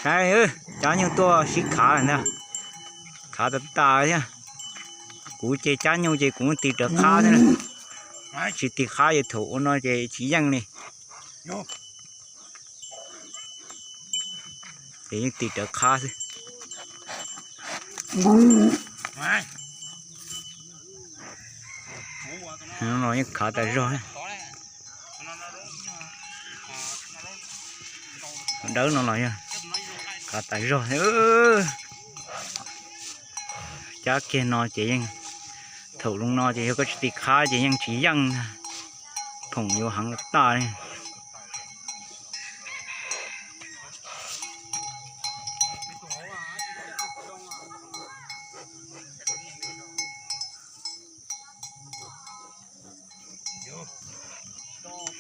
Saib, cab nyuj tuaj sib khav lawm ntag. Khav tas tas thiab. Kuv ces cab nyuj ces kuv tig rawv qhab thiab. Tsis tig qhab ces thaum ua no ces tsis yeej li. Ces yeej tig rawv qhab xwb. No los yeej khav tas zog. Dawb no los yog khav tas zog. Cab kiag no ces yeej, thaum lub no ces yog koj tsis tig qhab ces yeej tsis yeej. Phoom yuav heev tas li.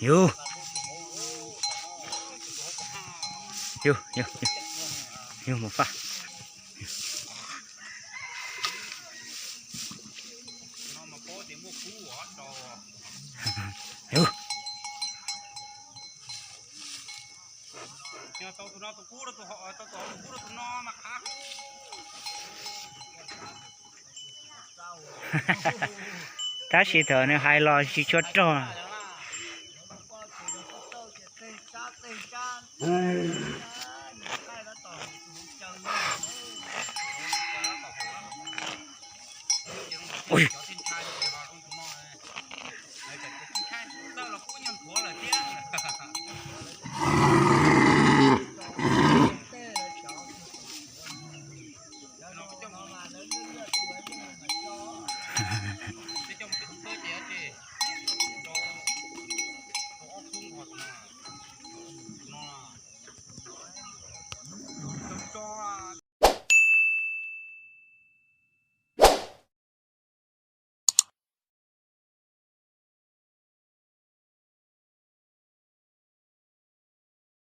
Yus, yus, yus, yus mus faj. Yus. Tab sis thaum nws hais los tsis tshua rog.